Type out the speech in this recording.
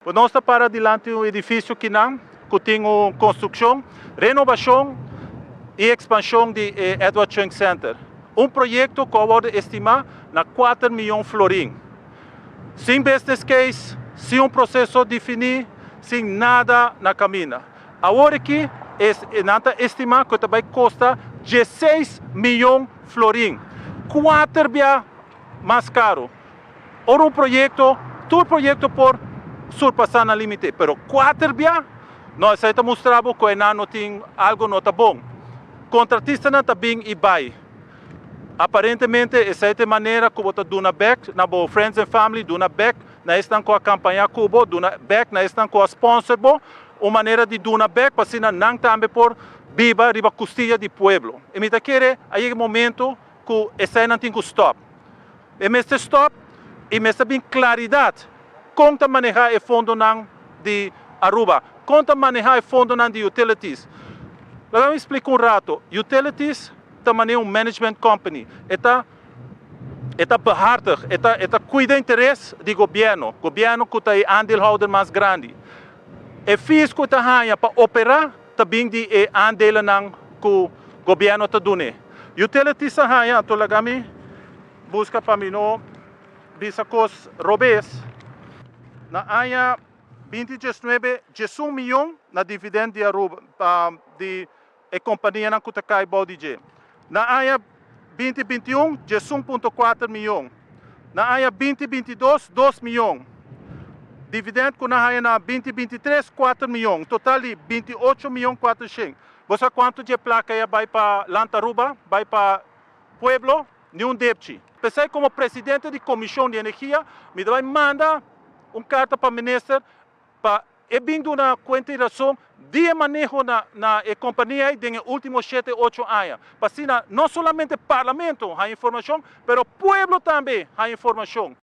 Nos ta para dilanti un edificio akinan, cu tin un construccion, renobacion y expansion di Edward Cheung Center. Un proyecto cu a wordo estima na 4 miyon florin. Sin business case, sin un proceso defini, sin nada na caminda. Awor aki, nan ta estima cu ta bay costa 16 miyon florin. 4 bia mas caro. Ora un proyecto, tur proyecto por surpasa e limite, pero 4 bia, no, esey ta mustra cu no tin algo no ta bon. Contratistanan ta bin y bay. Aparentemente, esey ta e manera cu bo ta duna back na bo friends and family, duna back na esnan cu a campaña cu bo, duna back na esnan cu a sponsor bo, un manera di duna back pa asina nan tambe por biba riba custia di pueblo. Y mi ta kere, ey e momento cu esey nan tin cu stop. E mester stop y mester bin claridad. Con ta maneha e fondonan di Aruba. Con ta maneha e fondonan di utilities. Laga mi splica un rato. Utilities ta maneha un management company. E ta behartig, e ta cuida interes di gobierno. Gobierno cu ta aandeelhouder mas grandi. E fees cu ta haya pa opera tambe di e aandelen cu gobierno ta duna. Utilities ta haya, anto laga mi busca pa mi no bisa cos robes. Na aña 2019, 11 miyon na dividend di Aruba, di e companianan cu ta cay bou di dje. Na aña 2021, 11.4 miyon. Na aña 2022, 2 miyon. Dividend cu nan a na 2023, 4 miyon. Total di 28 miyon 400. Bo sa cuanto di placa a bay pa Land Aruba, bay pa pueblo? Ningun debchi. Pesey como presidente di Comision di Energia, mi ta bay manda un carta pa minister pa e bin duna cuenta y rason di maneho na e compania den ultimo 7, 8 aña. Pa asina, no solamente parlamento tin informacion, pero pueblo tambe tin informacion.